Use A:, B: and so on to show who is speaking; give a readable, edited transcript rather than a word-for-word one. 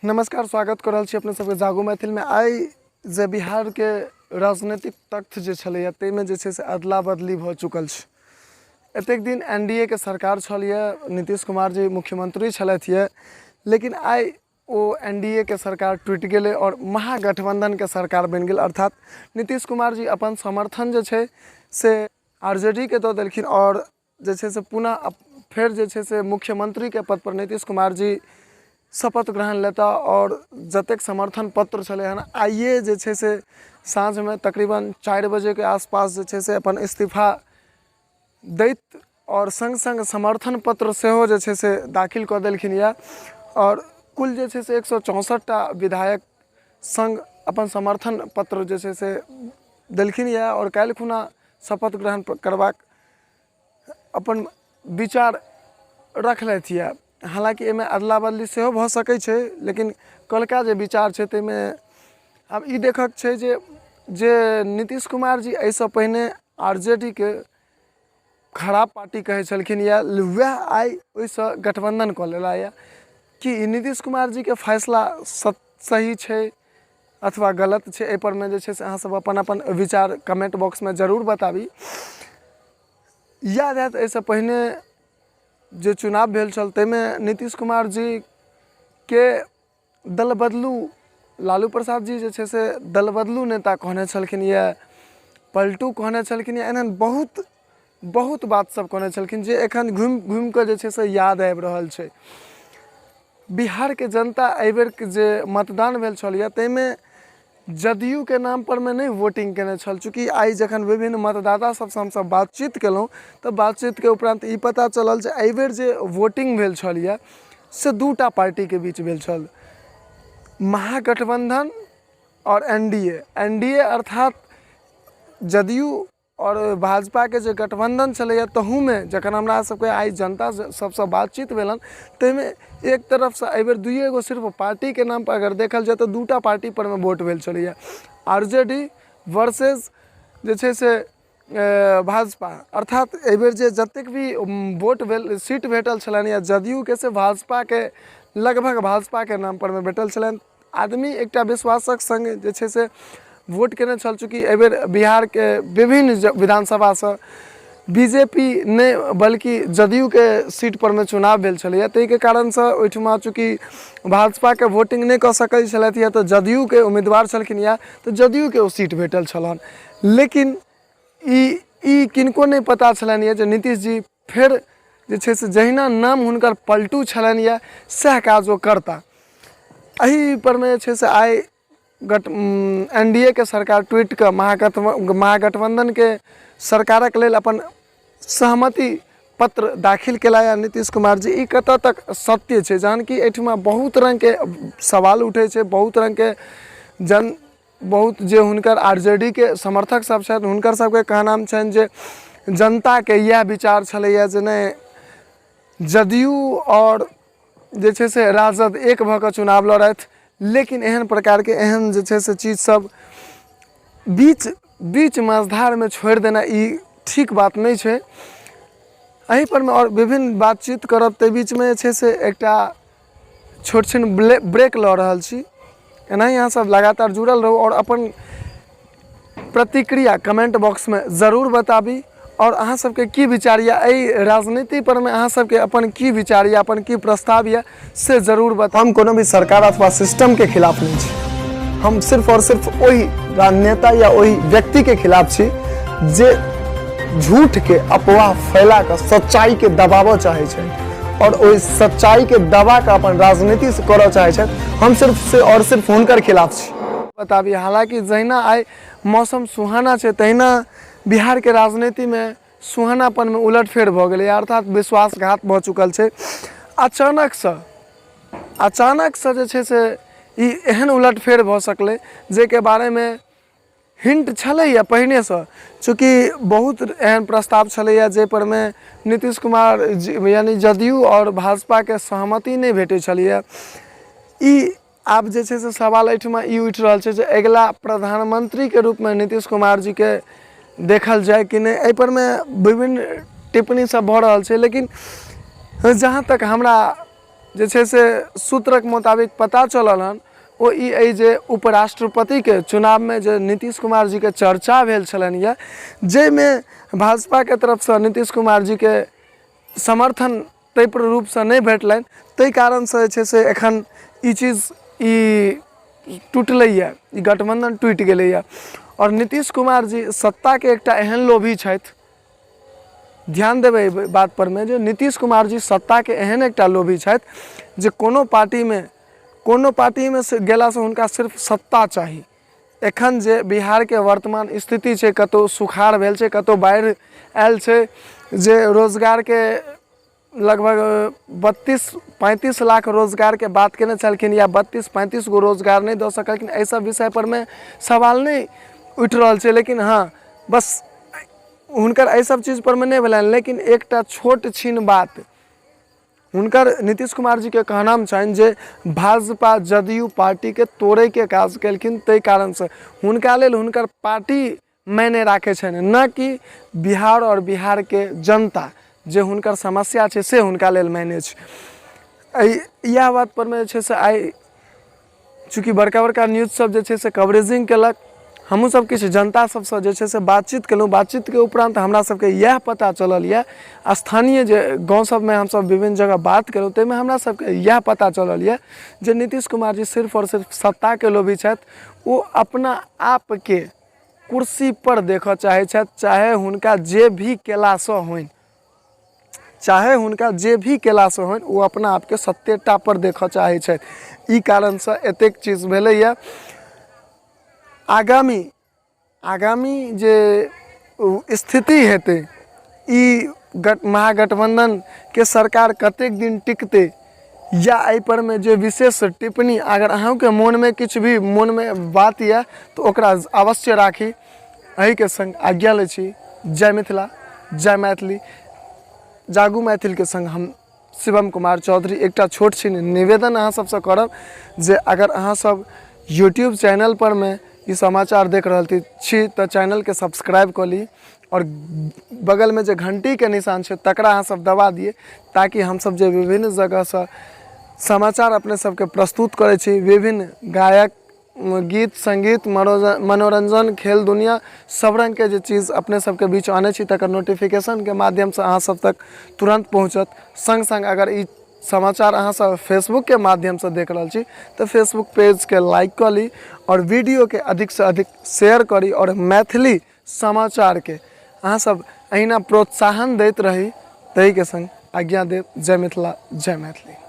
A: नमस्कार, स्वागत कऽ रहल छी अपने सबके जागू मैथिलमे। आइ जे बिहारके राजनीतिक तख्त जे छलैए ताहिमे जे छै से अदला बदली भऽ चुकल छै। एतेक दिन एन डी ए के सरकार छल यऽ, नीतीश कुमार जी मुख्यमंत्री छलथि यऽ, लेकिन आइ ओ एन डी ए के सरकार टूटि गेलै आओर महागठबंधनके सरकार बनि गेल। अर्थात नीतीश कुमार जी अपन समर्थन जे छै से आर जे डी के दऽ देलखिन आओर जे छै से पुनः फेर जे छै से मुख्यमन्त्रीके पदपर नीतीश कुमार जी शपथ ग्रहण लेता। आओर जतेक समर्थन पत्र छलै हन, आइए जे छै से साँझमे तकरीबन 4 बजेके आसपास जे छै से अपन इस्तीफा दैत आओर सङ्ग सङ्ग समर्थन पत्र सेहो जे छै से दाखिल कऽ देलखिन यऽ। आओर कुल जे छै से 164 टा विधायक सङ्ग अपन समर्थन पत्र जे छै से देलखिन यऽ आओर काल्हि खुना शपथ ग्रहण करबाक अपन विचार रखलथि यऽ। हालाँकि एहिमे अदला बदली सेहो भऽ सकै छै, लेकिन कल्हुका जे विचार छै ताहिमे आब ई देखऽके छै जे जे नीतीश कुमार जी एहिसँ पहिने आर जे डी के खराब पार्टी कहै छलखिन यऽ, वएह आइ ओहिसँ गठबन्धन कऽ लेला यऽ। कि ई नीतीश कुमार जीके फैसला सही छै अथवा गलत छै, एहिपर मे जे छै से अहाँ सब अपन अपन विचार कमेंट बॉक्समे जरूर बताबी। याद हैत, एहिसँ पहिने जे चुनाव भेल छल ताहिमे नीतीश कुमार जीके दल बदलू लालू प्रसाद जी जे छै से दल बदलू नेता कहने छलखिन यऽ, पलटू कहने छलखिन यऽ, एहन एहन बहुत बहुत बात सब कहने छलखिन जे एखन घुमि घुमिकऽ जे छै से याद आबि रहल छै। बिहारके जनता एहिबेरके जे मतदान भेल छल यऽ ताहिमे जदयूके नामपर मे नहि वोटिंग कयने छल। चूँकि आइ जखन विभिन्न मतदाता सबसँ हमसब बातचीत कयलहुँ तऽ बातचीतके उपरान्त ई पता चलल जे एहिबेर जे वोटिंग भेल छल यऽ से 2 टा पार्टीके बीच भेल छल, महागठबन्धन आओर N D A. N D A अर्थात जदयू आओर भाजपाके जे गठबन्धन छलैए, तहूमे जखन हमरा सबके आइ जनता सबसँ बातचीत भेलनि ताहिमे एक तरफसँ एहिबेर दुइए गो सिर्फ पार्टीके नामपर अगर देखल जाए तऽ 2 टा पार्टीपर मे वोट भेल छलैए, आर जे डी वर्सेस जे छै से भाजपा। अर्थात एहिबेर जे जतेक भी वोट भेल, सीट भेटल छलनि या जदयूके, से भाजपाके, लगभग भाजपाके नामपर मे भेटल छलनि। आदमी एकटा विश्वासक सङ्ग जे छै से वोट केने छल। चूँकि एहिबेर बिहारके विभिन्न विधानसभासँ बी जे पी नहि बल्कि जदयूके सीटपर मे चुनाव भेल छलैए, ताहिके कारणसँ ओहिठुमा चूँकि भाजपाके वोटिंग नहि कऽ सकै छलथि हँ तऽ जदयूके उम्मीदवार छलखिन यऽ तऽ जदयूके ओ सीट भेटल छलनि। लेकिन ई ई किनको नहि पता छलनि यऽ जे नीतीश जी फेर जे छै से जहिना नाम हुनकर पलटू छलनि यऽ सएह काज ओ करता। एहि परमे जे छै से आइ गठ एन डी ए के सरकार टूटि कऽ महागठबंधनके सरकारक लेल अपन सहमति पत्र दाखिल केला या नीतीश कुमार जी, ई कतऽ तक सत्य छै? जहन कि एहिठुमा बहुत रङ्गके सवाल उठै छै, बहुत रङ्गके जन बहुत जे हुनकर आर जे डी के समर्थक सब छथि हुनकर सबके कहनाम छनि जे जनताके इएह विचार छलैए जे नहि, जदयू आओर जे छै से राजद एक भऽ कऽ चुनाव लड़थि। लेकिन एहन प्रकारके एहन जे छै से चीज सब बीच बीच मझधारमे छोड़ि देनाइ ई ठीक बात नहि छै। एहिपर मे आओर विभिन्न बातचीत करब, ताहि बीचमे जे छै से एकटा छोट छिन ब्रेक लऽ रहल छी। एनाही अहाँ सब लगातार जुड़ल रहू आओर अपन प्रतिक्रिया कमेंट बॉक्समे जरूर बताबी। आओर अहाँ सबके की विचार यऽ एहि राजनीति परमे, अहाँ सबके अपन की विचार यऽ, अपन की प्रस्ताव यऽ, से जरूर बता। हम कोनो भी सरकार अथवा सिस्टमके खिलाफ नहि छी, हम सिर्फ और सिर्फ ओहि नेता या ओहि व्यक्तिके खिलाफ छी जे झूठके अफवाह फैला कऽ सच्चाइके दबाबऽ चाहै छै और ओहि सच्चाइके दबा कऽ अपन राजनीति से करऽ चाहै छथि। हम सिर्फ से और सिर्फ हुनकर खिलाफ छी। बताबी, हालांकि जहिना आइ मौसम सुहाना छै तहिना बिहारके राजनीतिमे सुहानापनमे उलटफेर भऽ गेलै, अर्थात विश्वासघात भऽ चुकल छै। अचानकसँ जे छै से ई एहन उलटफेर भऽ सकलै जाहिके बारेमे हिंट छलैए पहिनेसँ। चूँकि बहुत एहन प्रस्ताव छलैए जाहिपर मे नीतीश कुमार जी यानि जदयू आओर भाजपाके सहमति नहि भेटै छलैए। ई आब जे छै से सवाल एहिठमा ई उठि रहल छै जे अगिला प्रधानमंत्रीके रूपमे नीतीश कुमार जीके देखल जाय कि नहि। एहिपर मे विभिन्न टिप्पणी सब भऽ रहल छै, लेकिन जहाँ तक हमरा जे छै से सूत्रक मुताबिक पता चलल हन, ओ ई अइ जे उपराष्ट्रपतिके चुनावमे जे नीतीश कुमार जीके चर्चा भेल छलनि यऽ, जाहिमे भाजपाके तरफसँ नीतीश कुमार जीके समर्थन ताहि रूपसँ नहि भेटलनि, ताहि कारणसँ जे छै से एखन ई चीज ई टुटलैए, ई गठबन्धन टूटि गेलैए। आओर नीतीश कुमार जी सत्ताके एकटा एहन लोभी छथि, ध्यान देबै एहि बात परमे जे नीतीश कुमार जी सत्ताके एहन एकटा लोभी छथि जे कोनो पार्टीमे से गेलासँ हुनका सिर्फ सत्ता चाही। एखन जे बिहारके वर्तमान स्थिति छै, कतहु सुखाड़ भेल छै, कतहु बाढ़ि आयल छै, जे रोजगारके लगभग 32-35 लाख रोजगारके बात केने छलखिन या 32-35 गो रोजगार नहि दऽ सकलखिन, एहि सब विषय परमे सवाल नहि उठि रहल छै। लेकिन हँ, बस हुनकर एहि सब चीज परमे नहि भेलनि, लेकिन एकटा छोट छिन बात हुनकर नीतीश कुमार जीके कहनाम छनि जे भाजपा जदयू पार्टीके तोड़ैके काज केलखिन, ताहि कारणसँ हुनका लेल हुनकर पार्टी मायने राखै छनि, न कि बिहार आओर बिहारके जनता जे हुनकर समस्या छै से हुनका लेल मायने छै। एहि इएह बात परमे जे छै से आइ चूँकि बड़का बड़का न्यूज सब जे छै से कवरेजिंग केलक, हमहूँ सब किछु जनता सबसँ जे छै से बातचीत केलहुँ। बातचीतके उपरान्त हमरा सबके इएह पता चलल यऽ, स्थानीय जे गाँव सबमे हमसब विभिन्न जगह बात केलहुँ, ताहिमे हमरा सबके इएह पता चलल यऽ जे नीतीश कुमार जी सिर्फ आओर सिर्फ सत्ताके लोभी छथि। ओ अपना आपके कुर्सीपर देखऽ चाहै छथि, चाहे हुनका जे भी केलासँ होइन, चाहे हुनका जे भी केलासँ होइन, ओ अपना आपके सत्तेटा पर देखऽ चाहै छथि। ई कारणसँ एतेक चीज भेलैए। आगामी जे स्थिति हेतै, ई महागठबंधनके सरकार कतेक दिन टिकतै या एहिपर मे जे विशेष टिप्पणी, अगर अहूँके मोनमे किछु भी मोनमे बात यऽ तऽ ओकरा अवश्य राखी। एहिके सङ्ग आज्ञा लै छी। जय मिथिला, जय मैथिली। जागू मैथिलके सङ्ग हम शिवम कुमार चौधरी। एकटा छोट छिन निवेदन अहाँ सबसँ करब जे अगर अहाँ सब यूट्यूब चैनलपर मे ई समाचार देख रहल छी तऽ चैनलके सब्सक्राइब कऽ ली आओर बगलमे जे घण्टीके निशान छै तकरा अहाँ सब दबा दियै, ताकि हमसब जे विभिन्न जगहसँ समाचार अपने सबके प्रस्तुत करै छी, विभिन्न गायक, गीत सङ्गीत, मनोरञ्जन, खेल दुनिआ, सब रङ्गके जे चीज अपने सबके बीच आनै छी, तकर नोटिफिकेशनके माध्यमसँ अहाँ सब तक तुरन्त पहुँचत। सङ्ग सङ्ग अगर ई समाचार अहाँ सब फेसबुकके माध्यमसँ देख रहल छी तऽ फेसबुक पेजके लाइक कऽ ली आओर वीडियोके अधिकसँ अधिक शेयर करी आओर मैथिली समाचारके अहाँ सब अहिना प्रोत्साहन दैत रही, ताहिके सङ्ग आज्ञा देब। जय मिथिला, जय मैथिली।